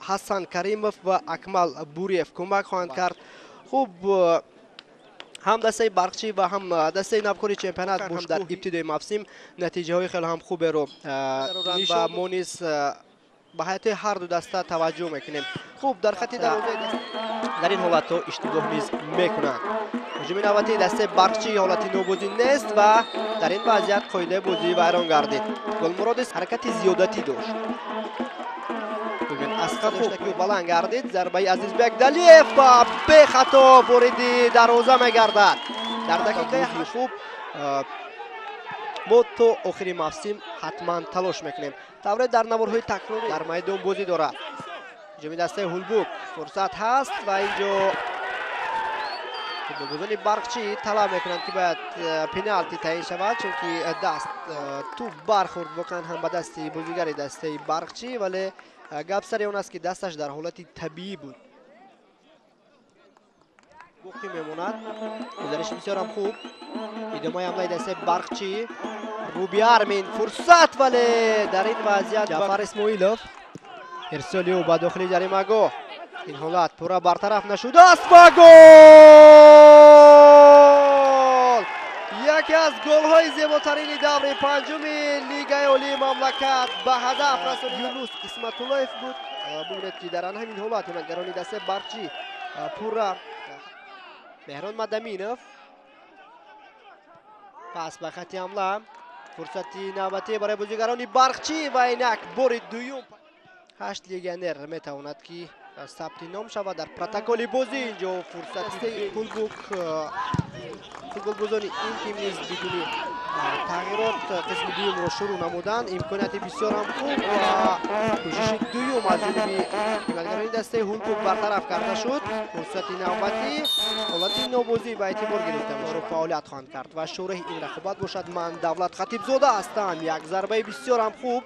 Ҳасан Каримов ва Акмал Буриев кӯмак хоҳанд кард. Хуб, ҳам дастаи Барқчӣ ва ҳам дастаи навкори чемпионат ҳам дар ибтидои мавсим натиҷаҳои хеле ҳам хуберо ва мо низ ба ҳайати ҳар ду даста таваҷҷӯҳ мекунем. Хуб, дар хати дарвозаи дар ин ҳолатҳо иштибоҳ низ мекунанд. Ҳуҷуми навбатии дастаи Барқчӣ ҳолати нобозӣ нест ва дар ин вазъият қоидаи бозӣ вайрон гардид. Гулмурод ҳаракати зиёдатӣ дошт. Асқар ки баланд гардид, зарбаи Азизбек Далиев ва бехато вориди дарвоза мегардад. Дар дақиқаи хуб мо то охири мавсим ҳатман талош мекунем. Тавре дар наворҳои такрорӣ дар майдон бозӣ дорад. Ҳуҷуми дастаи Ҳулбук фурсат ҳаст ва инҷо футболбозони Барқчӣ талаб мекунанд, ки бояд пеналти таъин шавад, чунки даст тӯб бархӯрд воқеан ҳам ба дасти бозигари дастаи Барқчӣ, вале гап сари он аст, ки дасташ дар ҳолати табиӣ буд. Боқӣ мемонад. Гузариши бисёрам хуб. Идомаи ҳамлаи дастаи Барқчӣ. Руби Армин фурсат, вале дар ин вазъият Ҷафар Исмоилов ирсоли ӯ ба дохили ҷаримагоҳ. Ин ҳолат пурра бартараф нашудааст ва гол! Яке аз голҳои зеботарини даври панҷуми Лигаи Олии мамлакат ба ҳадаф расонид. Юнус Исматуллоев буд. Бубинед, ки дар ҳамин ҳолат ҳимоятгарони дастаи Барқчӣ пурра Меҳрон Мадаминов пас ба хати ҳамла. Фурсати навбатӣ барои бозигарони Барқчӣ ва инак бори дуюм 8 легионер метавонад, ки сабти ном шавад дар протоколи бозӣ. Инҷо фурсати Ҳулбук. Футболбозони ин тим низ бидуни тағйирот қисми дуюмро шурӯъ намуданд. Имконияти бисёрам хуб ва кӯшиши дуюм аз ҷониби ҳимоятгарони дастаи Ҳулбук бартараф карда шуд. Фурсати навбатӣ, ҳолати нобозӣ ба эътибор гирифта мешавад, фаъолият хоҳанд кард ва шореҳи ин рақобат бошад ман Давлат Хатибзода ҳастам. Як зарбаи бисёрам хуб,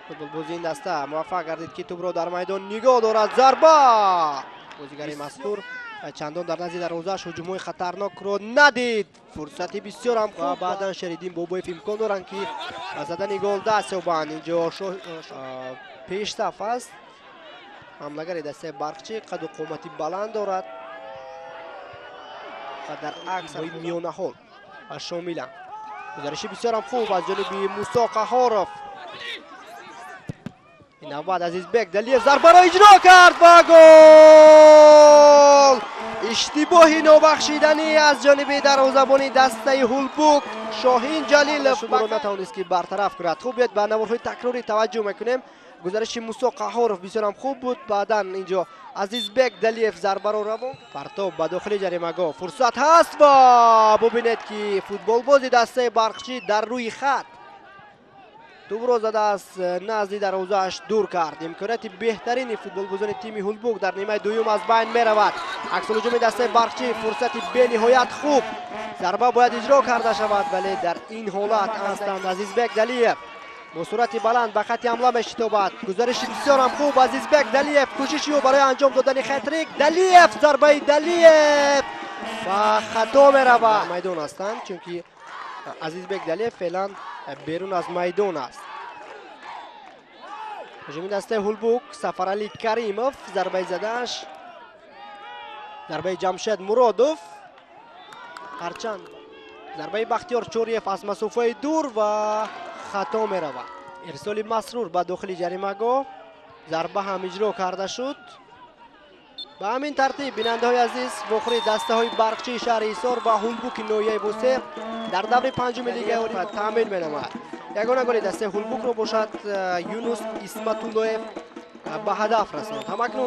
футболбози ин даста муваффақ гардид, ки тӯбро дар майдон нигоҳ дорад. Зарба, бозигари мазкур чандон дар назди дарвозааш ҳуҷумҳои хатарнокро надид. Фурсати бисёрам хуб ва баъдан Шериддин Бобоев имкон доранд, ки ба задани гол даст ёбанд. Инҷо пешсаф аст ҳамлагари дастаи Барқчӣ, қаду қомати баланд дорад ва дар акс миёнаҳол шомиланд. Гузариши бисёрам хуб аз ҷониби Мусо Қаҳоров. Ин навбат Азизбек Далиев зарбаро иҷро кард ва гол! Иштибоҳи нобахшиданӣ аз ҷониби дарвозабони дастаи Ҳулбук Шоҳин Ҷалилов натавонист, ки бартараф кунад. Хуб, биёед ба наворҳои такрорӣ таваҷҷӯҳ мекунем. Гузариши Мусо Қаҳоров бисёрам хуб буд. Баъдан инҷо Азизбек Далиев зарбаро равон партоб ба дохили ҷаримагоҳ. Фурсат ҳаст ва бубинед, ки футболбози дастаи Барқчӣ дар рӯи хат тӯбро зада аз назди дарвозааш дур кард. Имконияти беҳтарини футболбозони тими Ҳулбук дар нимаи дуюм аз байн меравад. Аксулҳуҷуми дастаи Барқчӣ, фурсати бениҳоят хуб, зарба бояд иҷро карда шавад, вале дар ин ҳолат ҳастанд. Азизбек Далиев бо суръати баланд ба хати ҳамла мешитобад. Гузариши бисёрам хуб, Азизбек Далиев, кӯшиши ӯ барои анҷом додани хетрик. Далиев, зарбаи Далиев ба хато меравад. Майдон ҳастанд, чунки Азизбек Далиев феълан берун аз майдон аст. Ҳуҷуми дастаи Ҳулбук, Сафаралӣ Каримов, зарбаи задааш, зарбаи Ҷамшед Муродов, ҳарчанд зарбаи Бахтиёр Чориев аз масофаи дур ва хато меравад. Ирсоли Масрур ба дохили ҷаримагоҳ, зарба ҳам иҷро карда шуд. Ба ҳамин тартиб, бинандаҳои азиз, вохӯрии дастаҳои Барқчии шаҳри Ҳисор ва Ҳулбуки ноҳияи Восеъ дар даври панҷуми Лигаи Олӣ таъмин менамояд. Ягона голи дастаи Ҳулбукро бошад Юнус Исматуллоев ба ҳадаф расонд. Ҳамакнун